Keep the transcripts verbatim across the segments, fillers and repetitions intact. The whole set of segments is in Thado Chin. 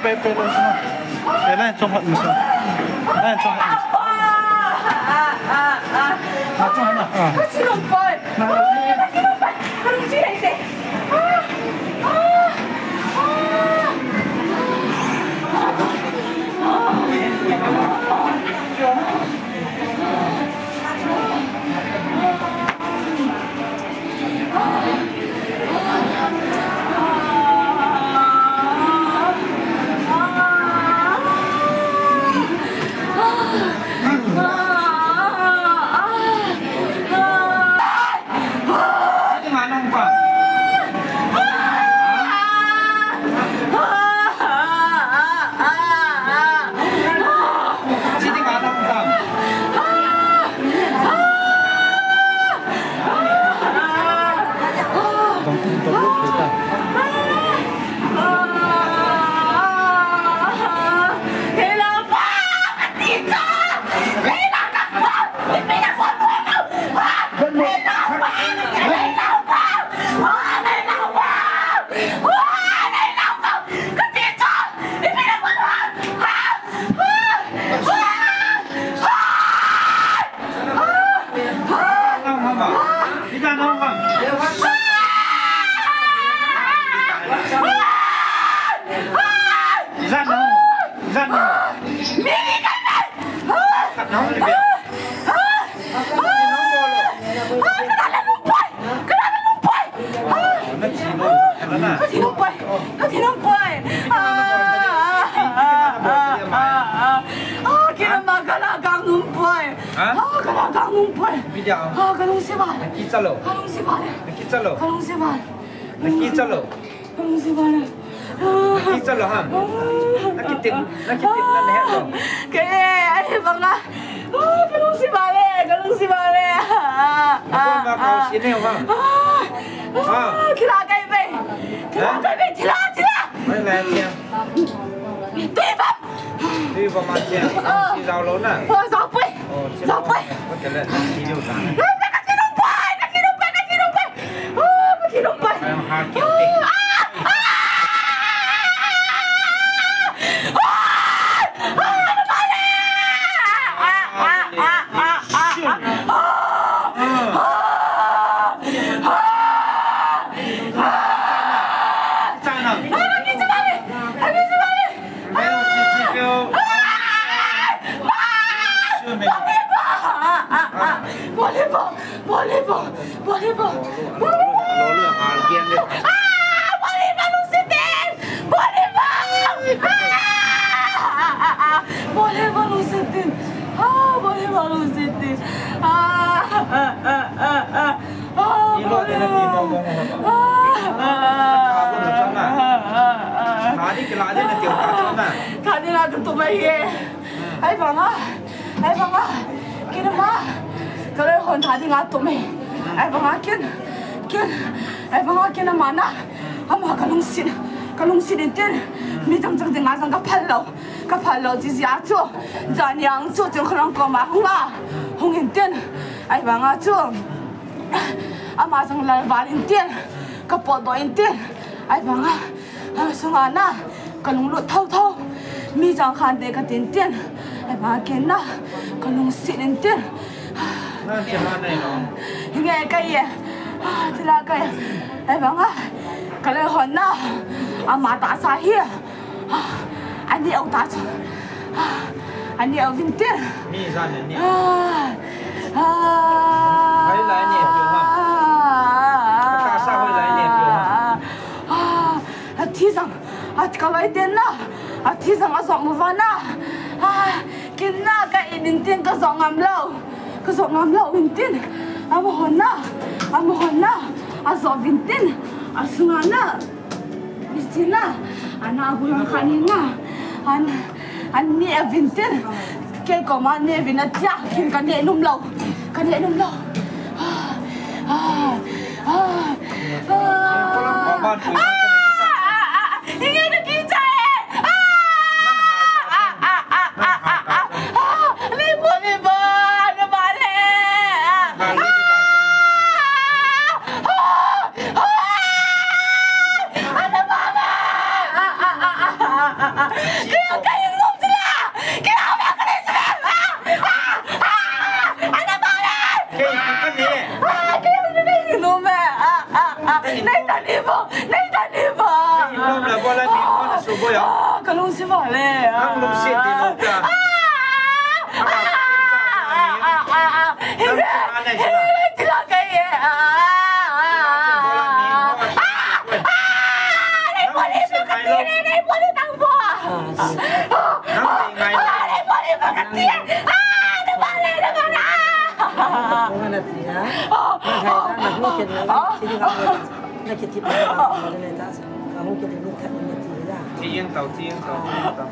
Pe, pe, le, sina. Pe, le, chong hat, sina. Le, chong hat, sina. Ah, ah, ah, ah. Ah, chong hat, ah. Kasi nung pai. Na, na, na. Kasi nung pai. Kasi nung pai. Ah, ah, ah. Ka thi nung poi, ka thi nung poi. Ah, ah, ah, ah, ah. Ah, kei nama ka la kang nung poi. Ha? Ah, ka la kang nung poi. Bidia. Ah, ka lungset val. Naki chalo. Ka lungset val. Naki chalo. Ka lungset val. Naki chalo. Ka lungset val. Ah. Naki chalo ham. Ah. Naki tin, naki tin na le lo. Kei, ai, banga. Ah, ka lungset val e, ka lungset val e. Ah, ah, ah. Nako ma kau si ne wa. Ah, ah, kila kai be. Kila kai be, kila, kila. Mai le tia. Tui bam. Tui bam ma tia. Ah. Si zao lo na. Ah, zao poi. Oh, tia. Zao poi. Ko te le si lo na. Ah, ka thi nung poi, ka thi nung poi, ka thi nung poi. Volleyball, volleyball, volleyball, volleyball. Ah, volleyball lungset in! Volleyball! Ah, ah, ah, ah. Volleyball lungset in! Ah, volleyball lungset in! Ah, ah, ah, ah, ah. Ah, volleyball! Ah, ah, ah, ah, ah. Thadi kila de na tiu ta na. Thadi na tu tu mai ye. Ai banga, ai banga, kei nama, ka loi hon tha dinga tum e. Ai banga kei, kei, ai banga kei nama na, ama ka lungset, ka lungset in tin, mi chang chang dinga jong ka phal lou, ka phal lou jeh a chu, jani ang chu, chu kholong koma hung a, hung in tin, ai banga chu, ama jong lal val in tin, ka potdoh in tin, ai banga, Ama sunga na, ka lunglut thotho. Mi jang khan te ka tin tin. Ai ma kei na, ka lungset in tin. Nang che ma nei lo. Nge ka ye. Thila ka ye. Ai banga, ka loi hon na. Ama tahsa hi. Ani au ta chu. Ani au vin tin. Mi jan ni. Ah. Ah. Hoilai ni piu ham. Tahsa hoilai ni piu ham. Ah. Athi jang, athi ka loi ten na, athi jang ajong mo vana. Ah, kei na ka in in tin ka jong ngam lou, ka jong ngam lou in tin. Ama hon na, ama hon na, ajong vin tin, asunga na. Ni tin na, ana abulang khan in na, an, an ne vin tin. Kei koma ne vin a tia, kei ka ne nom lou, ka ne nom lou. Ah, ah, ah, ah. Inge ka kicha e. Ah, ah, ah, ah, ah, ah, ah. Ni bo, ni bo, ni ba le. Ah, ah, ah, ah, ah, ah, ah, ah, ah, ah. Nei tani ba, nei tani ba. Nei nom la ba la ni, ba na su ba ya. Ah, ka lungsim a le. Nang lungsim di lo ka. Ah! Ah, ah, ah, ah. Nang sa anai sila. Sila ka ye. Ah, ah, ah, ah. Ah, ah, ah. Nei poli ba ka ti, nei, nei poli tang ba. Nang nei ngai. Ah, nei poli ba ka ti. Ah, nei ba le, nei ba le. Ah. Nang hai na, nang hu ken na, nang sini ka. Na kiti pa na le ta sa. Ka hung kiti ni khat ni ti la. Ti yang tau, ti yang tau, ti yang tau.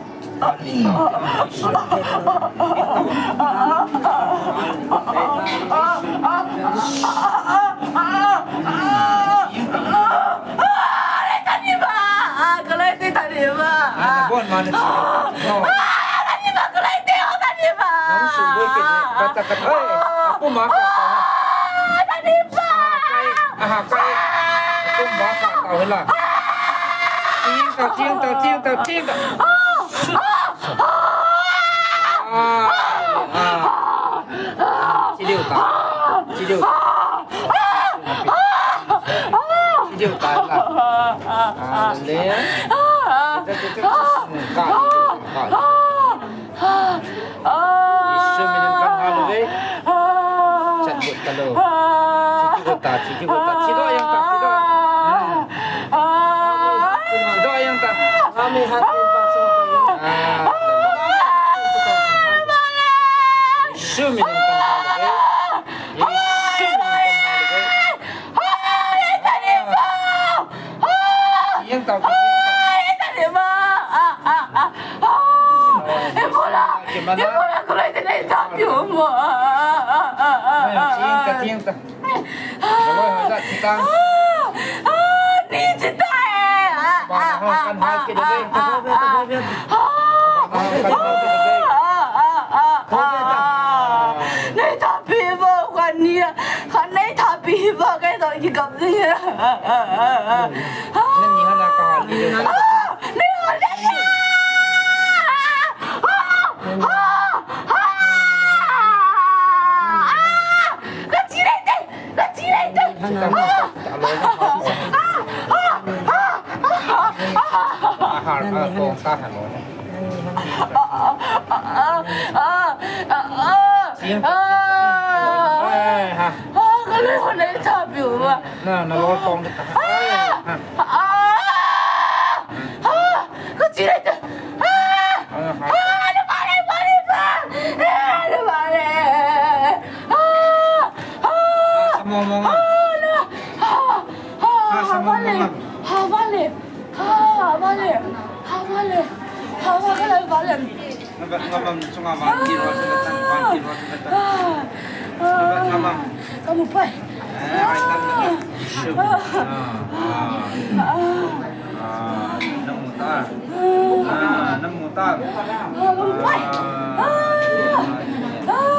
Ka loi te tani ba. Ana bon mane. Tani ba, ka loi te o tani ba. Nang su boi ke ni. Kata kata. Oi, aku ma ka. Tani ba. Aha, kai. Tum ba ka tau hela. Ting ta, ting ta, ting ta, ting ta. Ah, ah. Chi diu ta. Chi diu. Chi diu ta la. Ah, le. Ka. Isu minum kan halu ve. Chat buat kalau. Chichi kota, chichi kota, chido yang tak, chido. Chido yang tak. Kami hati pasang. Isu minum kan halu ve. Isu minum kan halu ve. Yang tak. Ibola, ibola, kulai te nei tapi uma. Tiang ta, tiang ta. Kalau ada kita. Ni cita eh. Kan hal ke deh. Kan hal ke deh. Nei tapi ba kan ni. Khan nei thapi hi ba kai to ki kap ni. Nani hana ka hal ni. Nei hal ni. Ka chi nei te, ka chi nei te. Hana. Ahar ka ko ka hano. Na, na lol tong. Mo, mo, mo. Ha, sa mo, mo, mo. Ha, vale. Ha, vale. Ha, vale. Ha, vale, vale. Ngam, ngam, ngam, sunga van, kiro, sunga tan, van, kiro, sunga tan. Ngam, ngam, ngam. Kamu pai. Eh, pai tan, tan. Shoo. Ah, ah. Ah, namu ta. Ah, namu ta. Ah, kamu pai. Ah. Ah.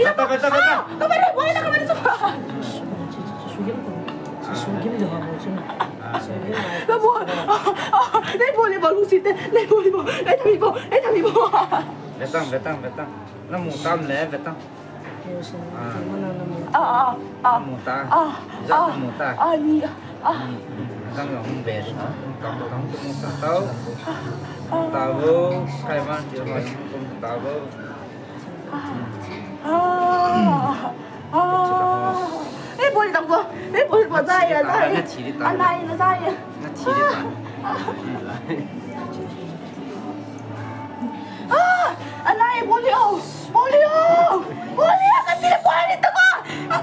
Beta, beta, beta. Betang, betang, betang. Namu tam le, betang. Ah, ah, ah. Namu ta. Ah, ja ah, namu ta. Ah, ni, ah. Betang, betang, betang. Betang, betang. Tao. Tao, kai man, tao. Ah. Ah. Eh, bol tang ko. Eh, bol ko, jai ya, jai. Anai na jai ya. Ah. Ah. Anai, bol yo. Bol yo. Bol yo, ka tira bol ni tama. Ah.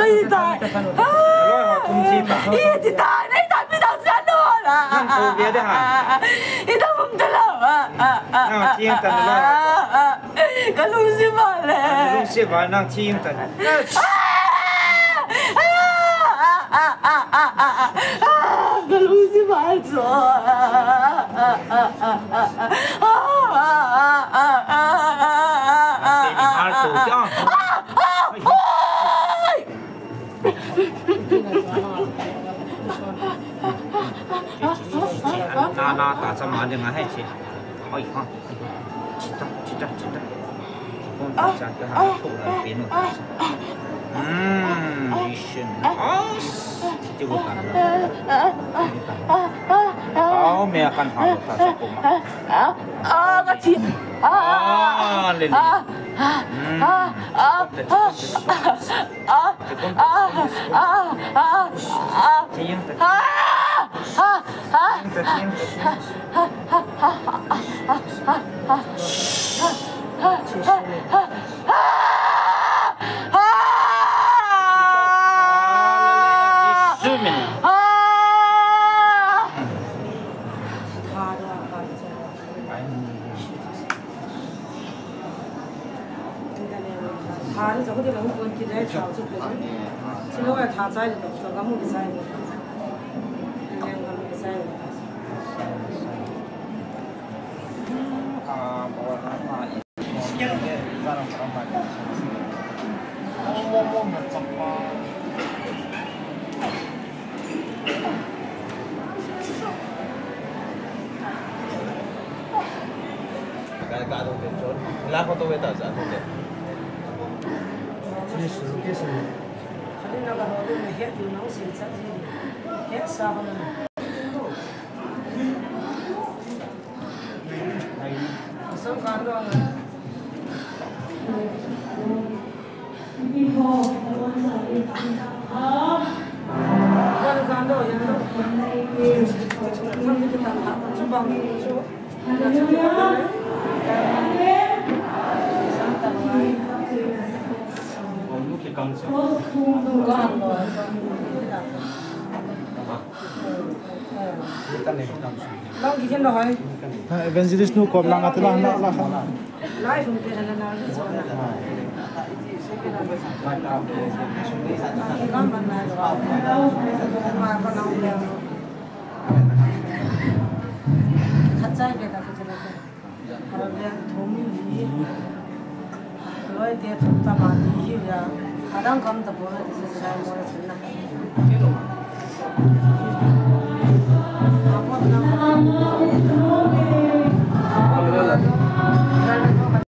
Kai tai. Loi ho tum chi ta. I chi tai, nei tai, mi dang sia lo la. Nang ko bia de ha. I dang um ta lo. Nang chi ta lo. Ka lungsim a le. Lungsim a nang chi ta. Ka lungsim a chu. Ante ni hal to kya? Na, na, ta chama ding a hai chi. Oi, ha. Chita, chita, chita. Kong ta cha ka ha ko la pe no ta. Hmm, vision. As, ti ko ta. Au, me akan ha ta sa ko ma. Ah, ka chi. Ah, le le. Hmm. Evangelist nu kom lang ati la, la, la, la.